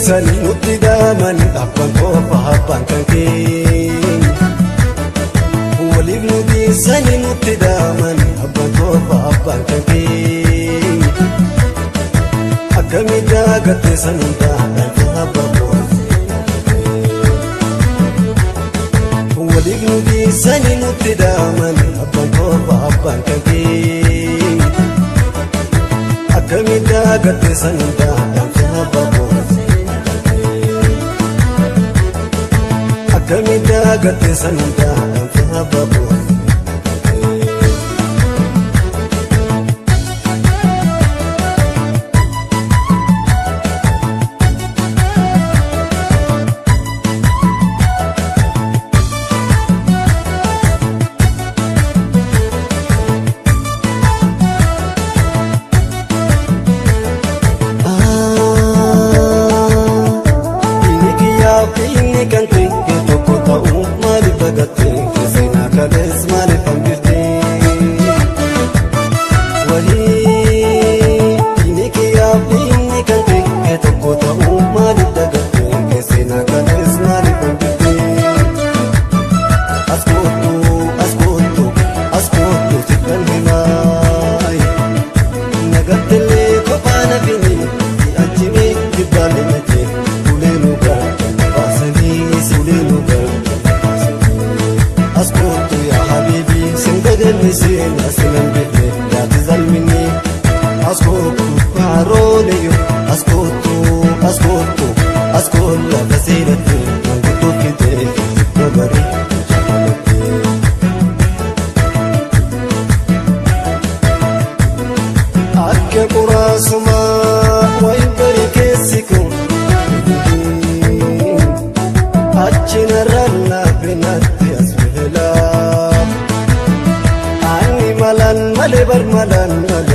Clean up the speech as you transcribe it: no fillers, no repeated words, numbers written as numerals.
dhiisanii nutti daamanii abbaan koofa abbaan kan keenya. Waliif nu dhiisanii nutti daamanii abbaan koofa abbaan kan keenya. Akkamitti agartee sanuntaa dhaltee abbaa koofa. Waliif nu dhiisanii nutti daamanii abbaan koofa abbaan kan keenya. Akkamitti agartee sanuntaa dhaltee abbaa koofa. Akkamitti agartee sanuntaa dhaltee abbaa koofa. Malan male bar malan male.